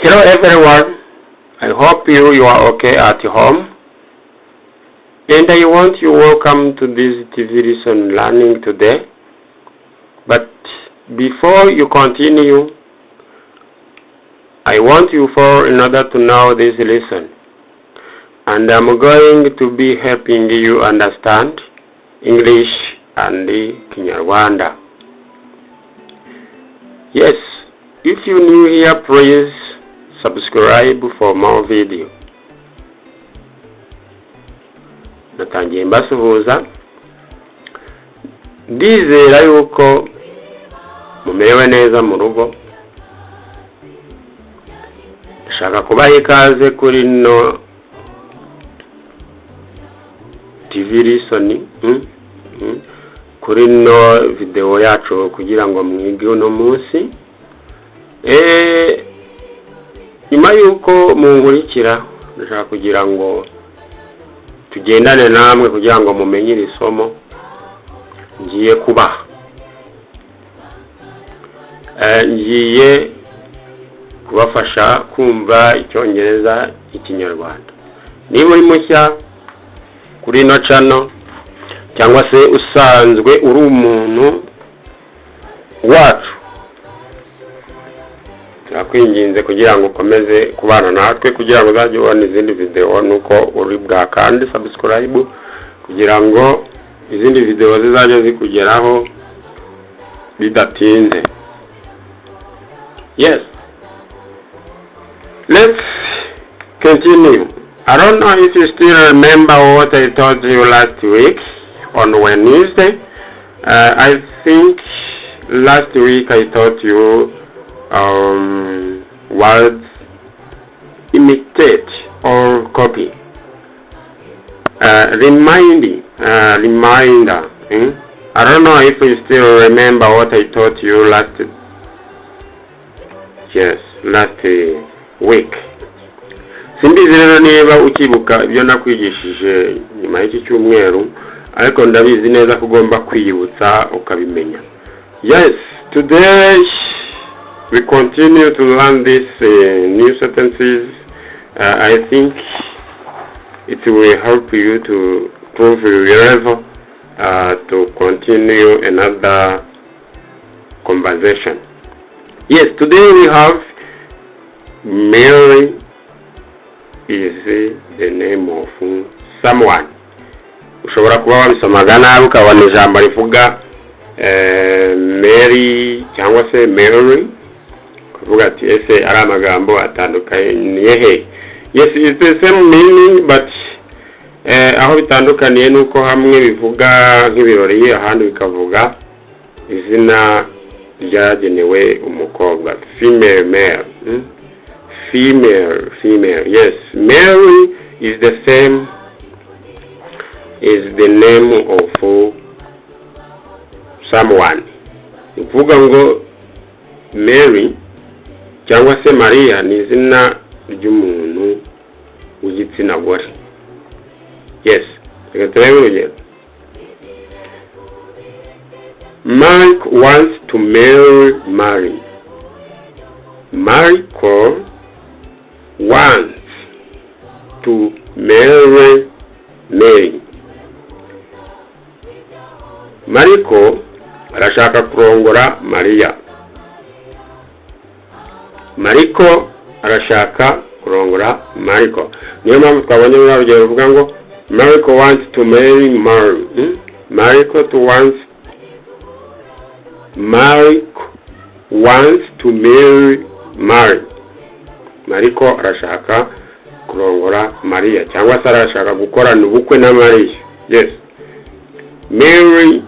Hello everyone, I hope you are okay at home, and I want you welcome to this TV lesson learning today. But before you continue, I want you for in order to know this lesson, and I'm going to be helping you understand English and Kinyarwanda. Yes, if you new here, please subscribe for more video. Natangiye mbasuhuza, ndizera yuko mumerewe neza mu rugo. Ndashaka kubaha ikaze kuri no TV lesson, kuri no video yacu kugira ngo mwige uno munsi. Nyuma y'uko munkurikira, ndashaka kugira ngo tugendane namwe kugira ngo mumenye iri somo ngiye kubaha. Ngiye kubafasha kumva Icyongereza, Ikinyarwanda. Niba uri mushya kuri ino channel cyangwa se usanzwe uri umuntu wacu, turakwinginze kugira ngo ukomeze kubana natwe kugira ngo uzajye ubona izindi video, nuko uri bwakande subscribe kugira ngo izindi video zizajye zikugeraho bidatinze. Yes, let's continue. I don't know if you still remember what I told you last week on Wednesday. I think last week I taught you words imitate or copy. Reminding, reminder. I don't know if you still remember what I taught you last, yes, last week. Simbizi rero niba ukibuka ibyo nakwigishije nyuma y'iki cyumweru, ariko ndabizi neza ko ugomba kwiyibutsa ukabimenya. Yes, today we continue to learn these new sentences. I think it will help you to prove your level to continue another conversation. Yes, today we have "Mary is the name of someone." Ushobora kuba wabisomaga nabi ukabona ijambo rivuga Mary cyangwa se Mary, kuvuga ati: "Ese ari amagambo atandukanye he?" Yes, it's the same meaning, but aho bitandukaniye ni uko hamwe bivuga nk'ibirori, ahandi bikavuga izina ryagenewe umukobwa, female, male, Female, female. Yes, Mary is the same, is the name of someone. Ni ukuvuga ngo Mary cyangwa se Mariya ni izina ry'umuntu w'igitsina gore. Yes, reka turebe urugero. Mike wants to marry Mary. Michael wants to marry Mary. Mariko arashaka kurongora Mariya. Mariko arashaka kurongora Mariko. Niyo mpamvu twabonye muri urugero ruvuga ngo "Mariko wants to marry Mary." Mariko to wants, Mariko wants to marry Mary. Mariko arashaka kurongora Mariya cyangwa se arashaka gukorana ubukwe na Mariya. Yes, merry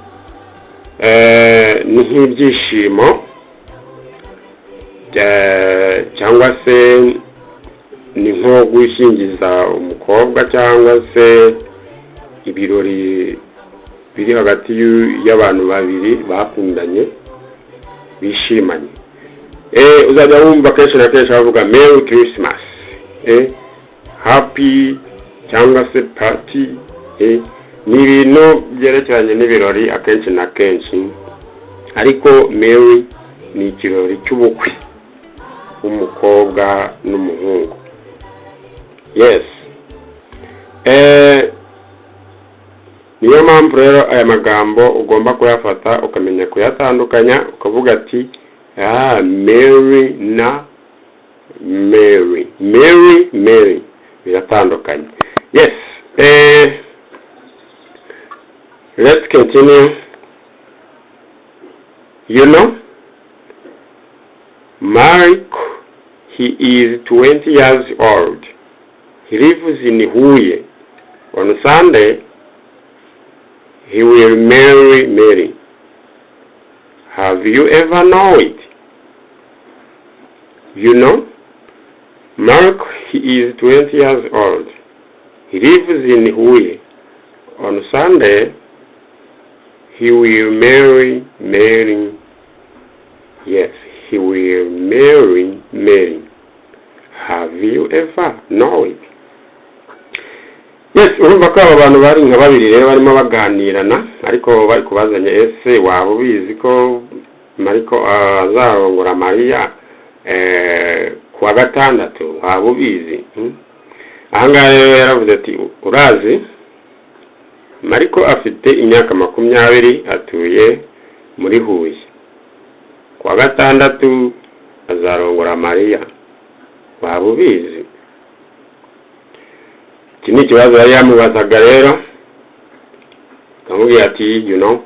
ni nk'ibyishimo cyangwa se ni nko gushyingiza umukobwa cyangwa se ibirori biri hagati y'abantu babiri bakundanye bishimanye. Uzajya wumva kenshi na kenshi bavuga "Merry Christmas", happy cyangwa se party. Ni ibintu byerekeranye n'ibirori akenshi na kenshi, ariko merry ni ikirori cy'ubukwe. w'umukobwa n'umuhungu. Yes, niyo mpamvu rero aya magambo ugomba kuyafata, ukamenya kuyatandukanya, ukavuga ati: "Ah, marry na Mary, marry, Mary biratandukanye." Yes, let's continue. You know Mark, he is 20 years old. He lives in Huye. On Sunday he will marry Mary. Have you ever know it? You know Mark, he is 20 years old. He lives in Huye. On Sunday he will marry Mary. Yes, he will marry Mary. Have you ever know it? Yes, urumva ko aba bantu bari nka babiri rero barimo baganirana, ariko bari kubazanya: ese waba ubizi ko Mariko azarongora Mariya kuwa gatandatu? Waba ubizi? Ahangaha rero yaravuze ati: "Urazi Mariko afite imyaka 20, atuye muri Huye, kuwa gatandatu azarongora Mariya, waba ubizi?" Iki ni ikibazo yari yamubazaga rero, akamubwira ati: "You know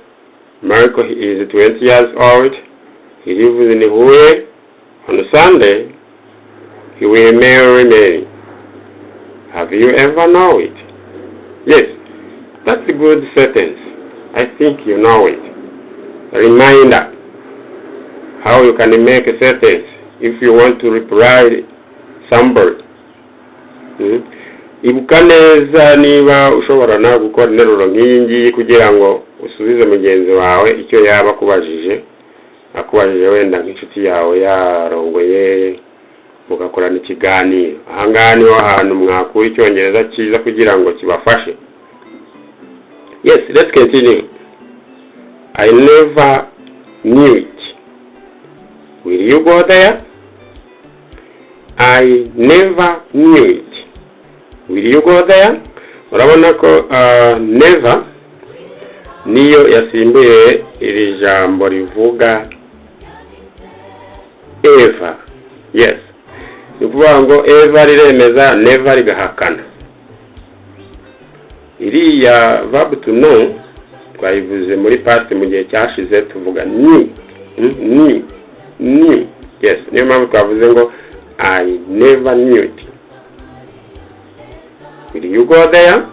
Marco is 20 years old. He lives in Huye. On Sunday he will marry Mary. Have you ever know it?" Yes, that's a good sentence. I think you know it. Reminder how you can make a sentence if you want to reply somebody. Ibuka neza niba ushobora nawe gukora interuro nk'iyi ngiyi kugira ngo usubize mugenzi wawe icyo yaba akubajije, akubajije wenda nk'inshuti yawe yarongoye, mugakorana ikiganiro. Ahangaha niho hantu mwakura icyongereza cyiza kugira ngo kibafashe. Yes, let's continue. I never knew it. Will you go there? I never knew it. Will you go there? Urabona ko never niyo yasimbuye iri jambo rivuga ever. Yes, ni ukuvuga ngo ever riremeza, never rigahakana. Iriya verb to know twayivuze muri past, mu gihe cyashize, tuvuga knew, knew, knew. Yes, niyo mpamvu twavuze ngo I never knew it. Will you go there?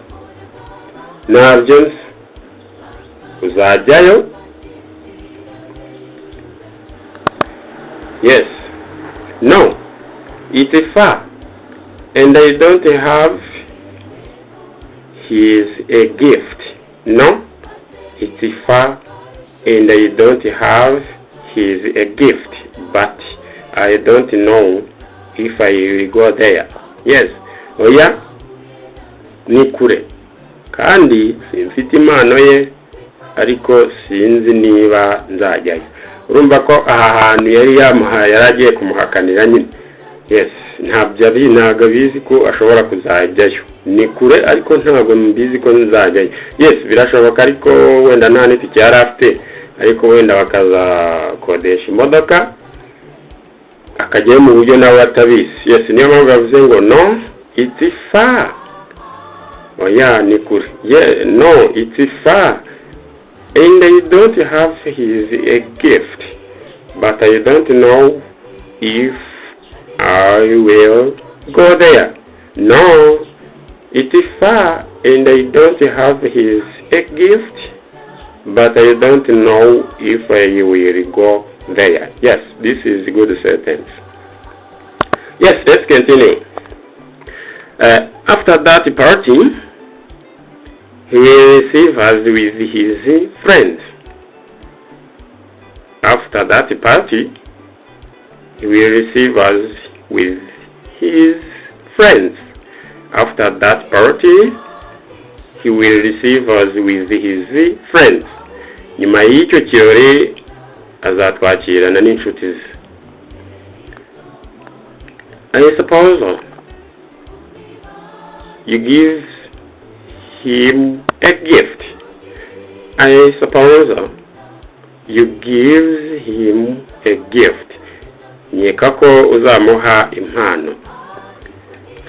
Ntabyo nzi, uzajyayo? Yes. No, it's far and I don't have his a gift. No, it's far and I don't have his a gift, but I don't know if I will go there. Yes, oya, ni kure kandi simfite impano ye, ariko sinzi niba nzajyayo. Urumva ko aha hantu yari yamuhaye, yari agiye kumuhakanira nyine. Yes, ntabyo abi, ntabwo abizi ko ashobora kuzajyayo. Ni kure, ariko ntabwo mbizi ko nzajyayo. Yes, birashoboka, ariko wenda nta n'itike yari afite, ariko wenda bakazakodesha imodoka akajyayo mu buryo nawe atabizi. Yes, niyo mpamvu yavuze ngo: "No, it's far." Oya, ni kure. Yeah, no, it's far and I don't have his a gift, but I don't know if I will go there. No, it's far and I don't have his a gift, but I don't know if I will go there. Yes, this is a good sentence. Yes, let's continue. After that party he will receive us with his friends. After that party he will receive us with his friends. After that party he will receive us with his friends. Nyuma y'icyo kirori azatwakirana n'inshuti ze. I suppose you give him a gift. I suppose you give him a gift. Nkeka ko uzamuha impano.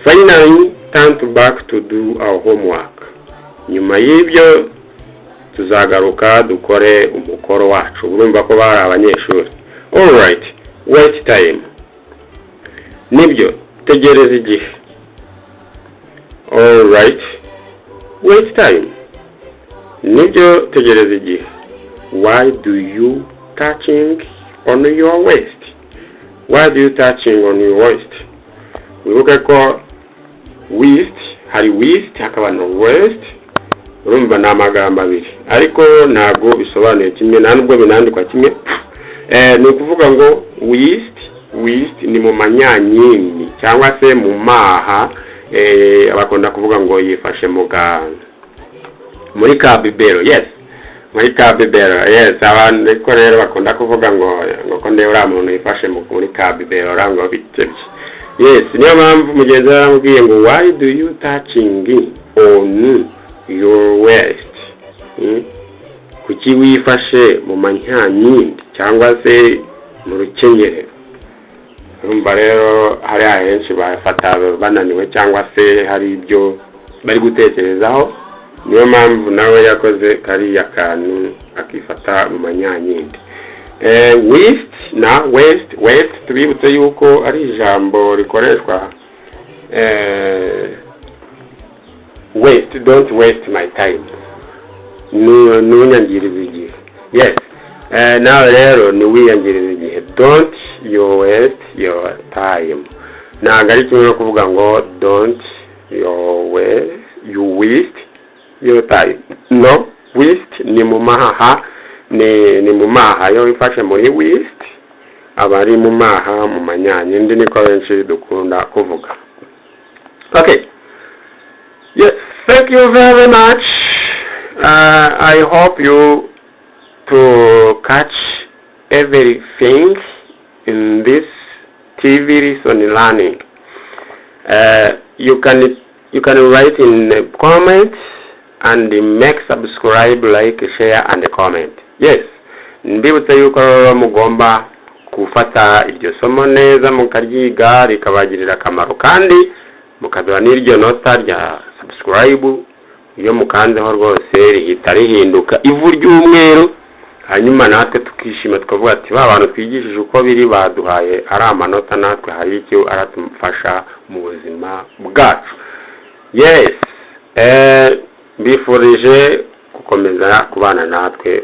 Finally, turn back to do our homework. Nyuma y'ibyo tuzagaruka dukore umukoro wacu. Urumva ko bari abanyeshuri. Alright, wait time. Nibyo, tegereza igihe. Alright, wait time. Nibyo, tegereza igihe. Why do you touching on your waist? Why do you touching on your waist? Wibuke ko waist, hari waist hakaba na waist. Urumva ni amagambo abiri, ariko ntabwo bisobanuye kimwe, nta nubwo binandikwa kimwe. Ni ukuvuga ngo waist, waist ni mu manyanyini cyangwa se mu maha. Bakunda kuvuga ngo yifashe mu ga muri ka bibero. Yes, muri ka bibero, yes. Abantu ariko rero bakunda kuvuga ngo ko ndeba uriya muntu yifashe muri ka bibero ngo bitebye. Yes, niyo mpamvu mugenzi we yaramubwiye ngo "Why do you touching on your waist?" Kuki wifashe mu manyanyindi cyangwa se mu rukenyerero? Urumva rero hariya henshi bafata bananiwe cyangwa se hari ibyo bari gutekerezaho. Niyo mpamvu nawe yakoze kariya kantu akifata mu manyanyindi. Waist na waist, waist tubibutse yuko ari ijambo rikoreshwa. Waste, don't waste my time, ntunyangirize igihe. Yes, nawe rero ntiwiyangirize igihe. Don't you waste your time ntabwo ari kimwe no kuvuga ngo don't your waste, you waste your time. No, waist ni mu mahaha, ni mu maha. Iyo wifashe muri waist aba ari mu maha, mu manyanyindi, niko benshi dukunda kuvuga. Okay, yes, thank you very much. I hope you to catch everything in this TV lesson learning. You can write in the comment and make subscribe, like, share and comment. Yes, mbibutse yuko rero mugomba gufata iryo somo neza, mukaryiga, rikabagirira akamaro, kandi mukaduha n'iryo nota rya subscribe. Iyo mukanzeho rwose rihita rihinduka ivu ry'umweru, hanyuma natwe tukishima, tukavuga ati ba bantu twigishije uko biri baduhaye ari amanota, natwe hari icyo aratufasha mu buzima bwacu. Yes, mbifurije gukomeza kubana natwe.